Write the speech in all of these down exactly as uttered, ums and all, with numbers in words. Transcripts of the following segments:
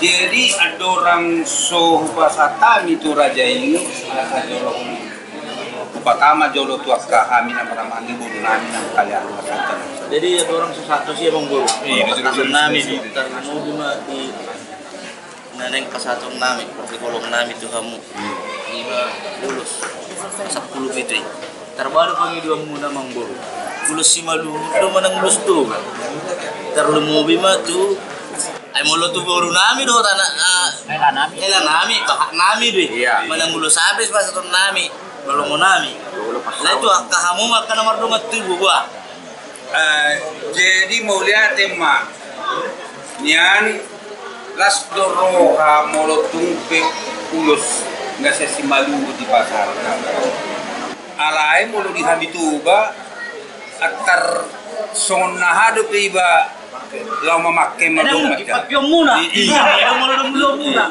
Jadi andorang so hupasahat hami tu raja i, asa jolo hupatama jolo tu angka hami na marhahamaranggi, boru nami na mangkaliahi pasahaton. Jadi andorang so sahat tusi, amangboru. Iya, betul, betul, pasahaton nami betul, betul. Tarlumobi ma di na naeng pasahaton nami, parsiholongan nami tu hamu. Hmm. Ima ulos sampulu pitu i. Tarbahen pangidoanmuna, amangboru, ulos Simalungun do manang ulos Toba? Tarlumobi ma tu, ai molo tu boru nami do, tana, ah, hela nami, hela nami, pahat nami do i. Iya. Manang ulos aha pe pasahaton nami, molo mo nami. Ulos pasahaton. Lae tu angka hamu ma angka na mardongan tubu, bah. Eh, jadi mauliate ma nian. Las do roha molo tung pe ulos na sian Simalungun dipasahat. Alai molo di hami Toba, antar songon na aha dope iba laho mamangke ma. Adong dope i, i, adong molo adong ulos muna.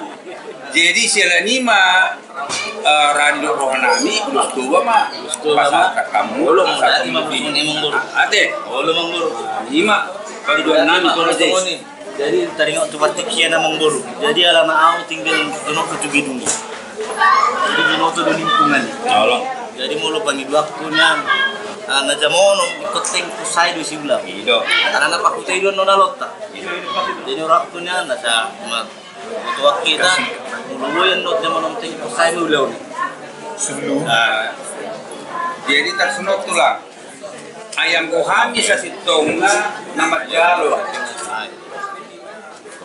Jadi siala ni ma, eh, rade do roha nami, ulos Toba ma. Ulos Toba ma. Pasahat hamu. Olo, asa mauliate ma, amangboru. Ate. Olo, amangboru. Ima pangidoan nami tu raja i. Jadi taringot tu partingkian, amangboru. Jadi alana au tinggal dohot tu gedung i. Jadi binoto do lingkungan i. Olo. Jadi molo pangidoanku nian, ah, na jam onom ingkon tengko sae do isi ulaon. I do. Alana pahuta i do annon alonta. I do. Jadi orangku nian na sa ma- Ketua kita, molo boi annon jam onom tengko sae ma ulaon i. Sulu. Ah. Jadi tarsongon on, Tulang. Ai anggo hami sasintongna na manjalo.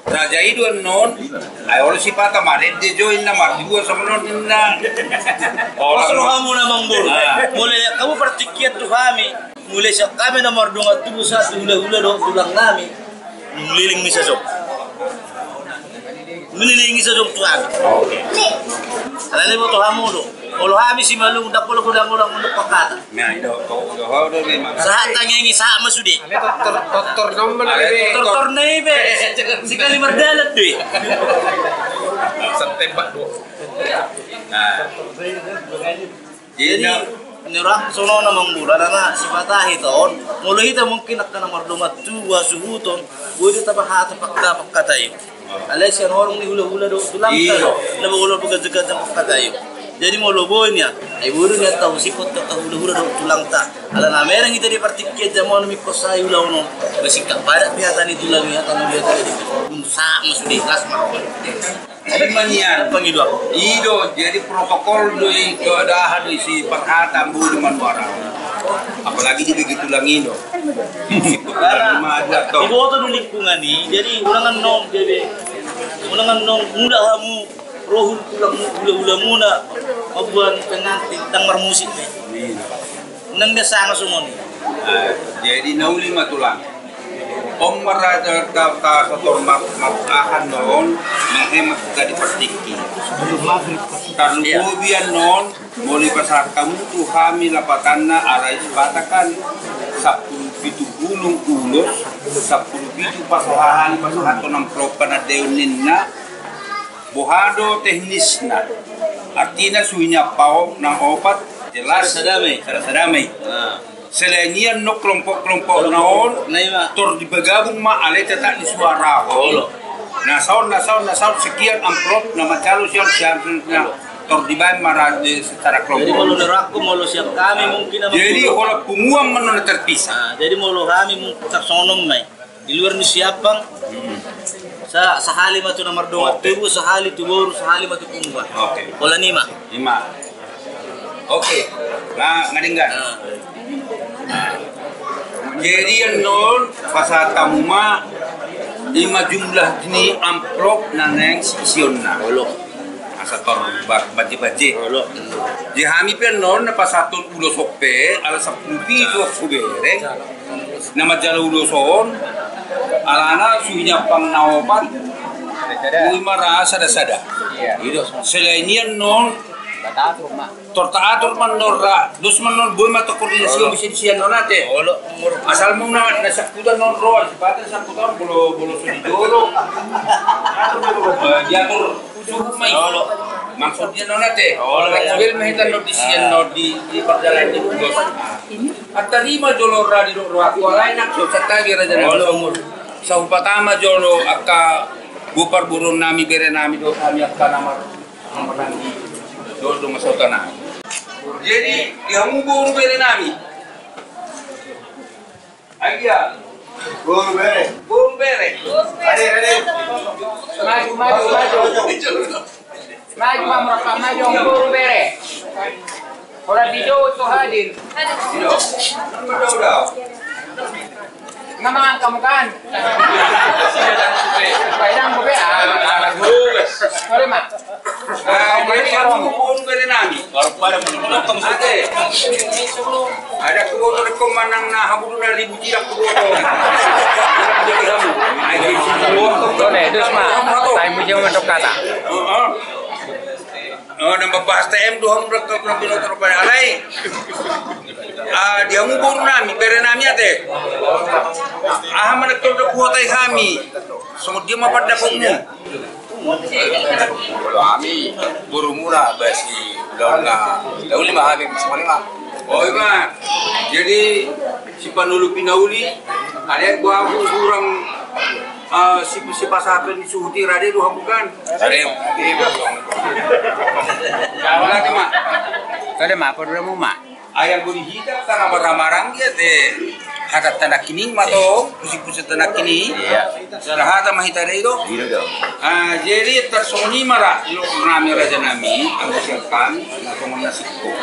Raja i do annon, ai olo sipata marende jo inna, mardua songon on inna. Olo. Pos rohamuna, amangboru. Ah. Molo dilean hamu partingkian tu hami, mulai sian hami na mardongan tubu sahat tu hulahula dohot tulang nami. Nunga leleng misa jo. Nunga leleng misa jo tu hami. Alana diboto hamu do. Olo hami Simalungun, ndang pola godang-godang mandok hata. Nah, i do, do, do, do, memang. Sahat tangihon i sahat ma sude. Tortor, tortor na i be. Tortor na i be. Sekali mardalan do i. Setembak do. Nah. Jadi, na, ni rohangku songon on, amangboru, alana sipata hita on, molo hita mungkin angka na mardongan tubu, hasuhuton, boi do tapahata pangkatapangkata i. Alai sian horong ni hulahula dohot tulangta do, na molo pagajaganjang pangkata i. Jadi molo boi nian, ai boi do nian tausik tu angka hulahula dohot tulangta. Alana mereng hita di partingkian jam onom ingkon sae ulaon on, masingkat padat pe hata ni tulang i, hata ni hulahula i. Sahat ma sude, las ma. Ima nian. Pangidoan. I do, jadi protokol do i, do adahan do i, si parhata boi do manuara. Apalagi di bagi tulang i do. Diboto do lingkungan i, jadi unang annon, jadi unang annon mula hamu ro tu tulang, hulahulamuna mamboan pengantin, ndang marmusik be. Iya. Ndang biasa nga songon i. Eh, jadi na uli ma, Tulang. On ma ra ta, ta, ta sator ma, ma, aha annon, manghemat hita di partingki. Tarlumobi annon, molo dipasahat hamu tu hami lapatanna, alai sipata kan sampulu pitu bulung ulos, sampulu pitu pasahaton, pasahaton amplop panandaion ninna. Boha do teknisna? Artina suhi ni ampang nang opat, jelas. Sada sada ma i. Sada sada ma i. Ah. Selain i annon kelompok-kelompokna on, na ima, tor dibagabung ma, alai tetap disuarahon. Olo. Na saon, na saon, na saon, sekian amplop na manjalo sian, sian, sian, olo, tor dibaen ma ra, eh, secara kelompok. Jadi molo ni rohangku, molo sian hami mungkin, jadi holan punguan ma annon na terpisah. Ah, jadi molo hami mungkin tarsongon on ma i. Di luar ni siampang, hmm, sa, sahali ma tu na mardongan, oke, tubu, sahali tu boru, sahali ma tu punguan. Oke. Holan i ma. I ma. Oke. Nga, nga denggan. Ah. Jadi annon pasahat hamu ma, i ma jumlah ni amplop na naeng siisionna. Olo. Asa tor ba-, bajebajebon. Olo. Di hami pe annon na pasahathon ulos on pe, ala sampulu pitu, iya, subereng. Na manjalo ulos on, alana suhi ni ampang na opat, boi ma ra sada sada. Iya. Selain i annon, tor taatur ma annon ra, dos ma annon, boi ma takoordinasi, olo, bisa disi annon ate. Olo. Asal muna na sangkutan annon ro, sipata sangkutan molo, molo so di jolo. Eh, diatur. Suhut ma i. Olo. Maksudna annon ate. Olo. Fleksibel ma hita annon di sian, olo, annon di, di parjalanan ni ulos. Antar i ma jolo ra di do rohangku, alai nang so santabi raja nang. Olo. Sahupataan ma jolo angka Boru parboruon nami, bere nami dohot hami angka na mar-, marhaha-, dohot dongan sahuta nami. Jadi di hamu boru bere nami. Agia. Boru bere. Boru bere. Ade, ade. Maju, maju, maju. Maju, maju, maju, boru bere. Ora di jauh tu hadir. Udah, udah. Nama angka mukan? Baidang boru bere. Ah, sorry, Mak. Ah, jadi kamu boru bere nami. Ada. Ada kuboto rekko manang na habudu na ribu tidak kuboto. Jadi kamu. Ayo, kuboto. Terus, Mak. Time bisa mentok kata. Heeh. Oh, nambah bahas T M do hamu rekko na binoto rupani. Alai. Ah, di hamu boru nami, bere nami ate. Aha ma na toldo huhatai hami. Songon dia ma pandapotmu. Boru hami, borumuna, basi ulaon na, na uli ma hami, songon i ma. Oh, ima. Jadi, sipanolopi na uli, ate, boha hurang, ah, si, sipasahaton ni suhut i, rade do hamu kan? Rade. Ima. Rade ma, apa dulu ma? Ayam budi hita, tana marhamarang dia te. Hata tana kini ma to, pusi-pusi tana kini. Iya. Sara hata ma hita dei do. Iya do. Ah, jadi tarsongon i ma ra, lo nami raja nami, anggo sian hami, na songon na singkop.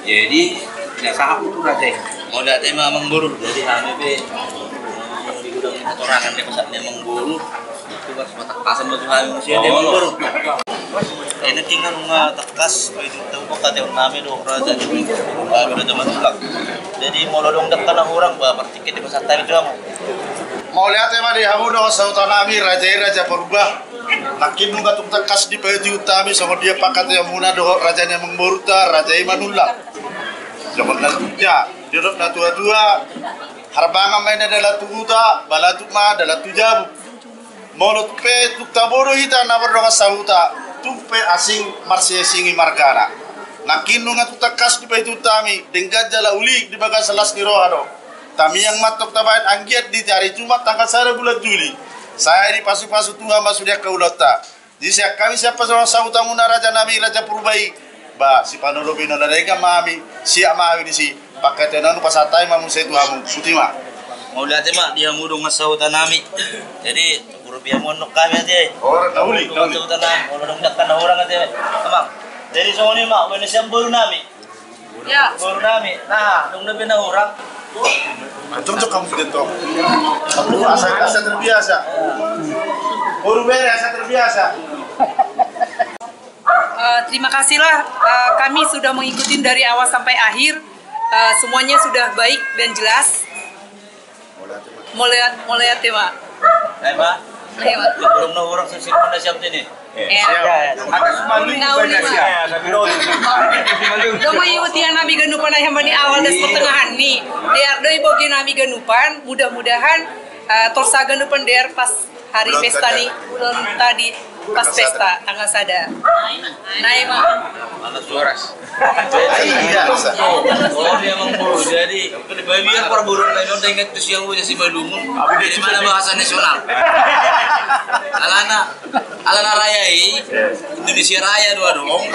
Jadi, na sahat tu raja i. Mauliate ma amang boru, jadi hami pe, di gudang ni hatorangan ni pasahat ni amang boru. Itu kan semua tangkasan batu hami manusia dia manggoru. Ini tinggal nunga tangkas, itu tahu kok kata nami do raja di manggoru, kami raja Manullang. Jadi molo adong dangka na hurang, bah, partingki di pasahat hami tu hamu. Mauliate ma di hamu dongan sahuta nami, raja i raja Purba. Nangkin nunga tung tangkas dipaihut hami songon dia pangkataion muna dohot raja ni amang boruta, raja i Manullang. Songon na, ya, didok na tua-tua, harbangan ma inna dalan tu huta, balatuk ma dalan tu jabu. Molo pe tung tabo do hita na mardongan sahuta, tung pe asing marsiasingi margana. Nangkin nunga tung tangkas dipaihut hami, denggan jala uli di bagasan las ni roha do. Tamiang ma antong tabaen anggiat di ari Jumat tanggal sada bulan Juli. Sai dipasu-pasu Tuhan ma sude angka ulaonta. Di sian hami sian pardongan sahutamuna raja nami raja Purba i. Bah, sipanolopi na denggan ma hami, siap ma hami disi. Pangkataion on hupasahat hami ma muse tu hamu, botima. Mauliate ma di hamu dongan sahuta nami. Jadi, hurupi hamu annon hami ate. Ora, na uli, na uli. Dongan sahuta nami, molo adong dangka na hurang ate. Amang. Jadi songon i ma, baen sian boru nami. Ya. Boru nami. Nah, adong dope na hurang. Cocok kamu sudah tong. Asa, asa terbiasa. Boru bere asa terbiasa. Eh, terima kasihlah, eh, kami sudah mengikuti dari awal sampai akhir. Eh, semuanya sudah baik dan jelas. Mauliate, mauliate ma. Adong na hurang sisip na siap ini. Ya. Atas malu. Na uli ma. Doma i uti nami ganupan ai hamba ni awal das pertengahan ni. Dear do i bogi nami ganupan, mudah-mudahan, eh, torsa ganupan dear pas hari pesta ni, ulon tadi pas pesta tanggal sada. Nai ma. Mana suaras. Iya. Oh, dia memang boru. Jadi, biar perburuan lain udah ingat tu siang udah si Balungun. Jadi mana bahasa nasional? Alana, alana raya i, Indonesia Raya do adong.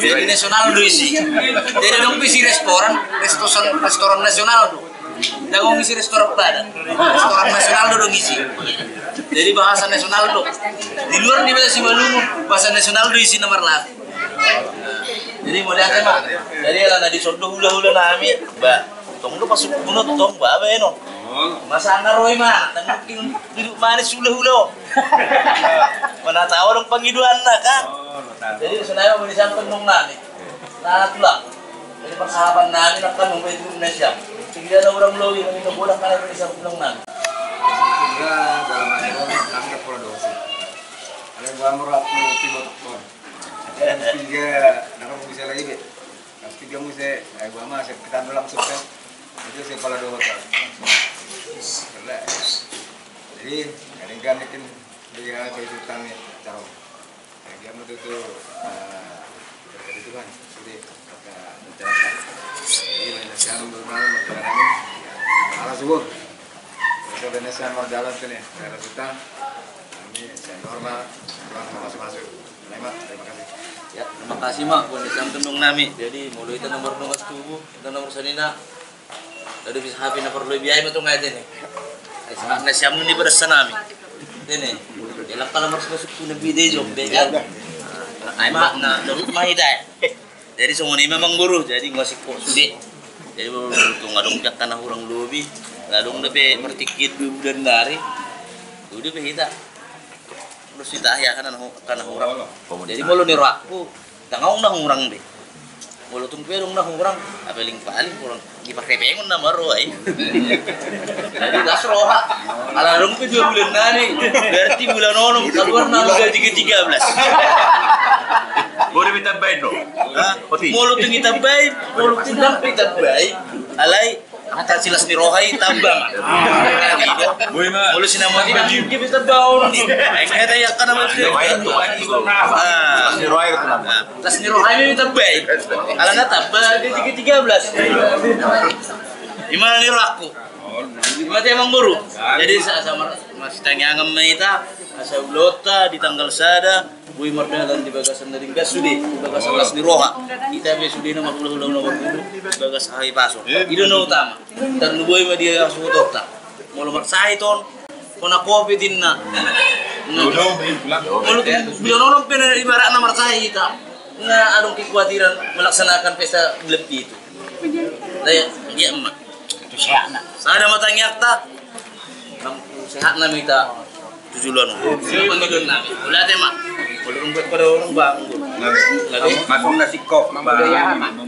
Jadi nasional do isi. Jadi adong pe isi restoran, restoran, restoran nasional do. Dang adong isi restoran Padang. Restoran nasional do adong isi. Jadi bahasa nasional do. Di luar ni bahasa Simalungun, bahasa nasional do isi na marlaku. Jadi mauliate ma. Jadi alana dison do hulahula nami, bah, tong do pasuk kuno tong, bah, baenon. Masa na ro i ma, tong duduk manis hulahula on. Mana tahu adong pangidoanna kan. Jadi songon i ma di samping nami. Nah, tulang. Jadi persahabatan nami nak kan nunggu itu Indonesia. Tinggal ada orang lobi, kami nunggu nak kan Indonesia pulang nami. Sehingga dalam arti kami dapat pola dosa. Ada gua mau rapi tiba tekor. Tiga, dapat bisa lagi be. Pas tiga muse, eh, gua mah saya kita langsung kan. Itu saya pola dosa. Jadi, kadang kan mungkin dia kayak itu kami taruh. Dia mau tuh, tuh, eh, berkat Tuhan, jadi kata mencerahkan. Jadi, banyak yang bermain, bermain. Alas subur. Sebenarnya saya mau jalan sini, daerah Sutan. Kami saya normal, Tuhan mau masuk-masuk. Terima, terima kasih. Ya, terima kasih, Mak, buat sampean nami. Jadi, molo hita na marnongas tubu, hita na marsanina. Tadi bisa hape na parlu biaya ma tu ngai tene. Ai, semangat na siam ni pada sanami. Tene. Ya, lakka na marsuka-suka na bide jo, be, kan? Ai, Mak, na, na rumah hita, ya. Jadi songon i ma, Amangboru, jadi ngasih kok sude. Jadi boru, boru, tung adong jaka na hurang lobi, adong dope martingki dua bulan nari. Sude be hita. Terus hita ya kan na hu-, kan na hurang. Jadi molo ni rohakku, ndang adong na hurang be. Molo tung pe adong na hurang, paling-paling kurang Dipakepengon nama roha i. Jadi las roha. Ala dung pe dua bulan nari, berarti bulan onom, kaluar nama gaji ke tiga belas. Bore pe tambai do. Hah? Oti. Molo tung ditambai, molo tung ditambai. Alai, angka si las ni roha i tamba ma. Boi ma. Molo si nama di, di, di, tamba on di. Ai, kata ya, kana mesti. Las ni roha i tu nama. Las ni roha i ma ditambai. Alana tamba gaji ke tiga belas. Ima ni rohakku. Ima te, Amangboru. Jadi sa-, sama masitangiangan ma hita, asa ulaonta di tanggal sada, boi mardalan di bagasan na denggan sude, di bagasan las ni roha. Hita be sude na marhulahula na marhulu, di bagas hahipason. I do na utama. Tarlumobi ma di hasuhutonta. Molo marsahit on, hona covid inna. Molo tung bulan onom pe na ibaratna marsahit hita. Nga adong kekuatiran melaksanakan pesta bulan pitu. Lah, iya, Emak. Itu sehatna. Sada ma tangiangta. Sehatna ma hita. Tujuh bulan. Tujuh bulan nami. Ulah te, Mak. Kalau rumah pada orang bangun. Masuk nasi kop. Bang.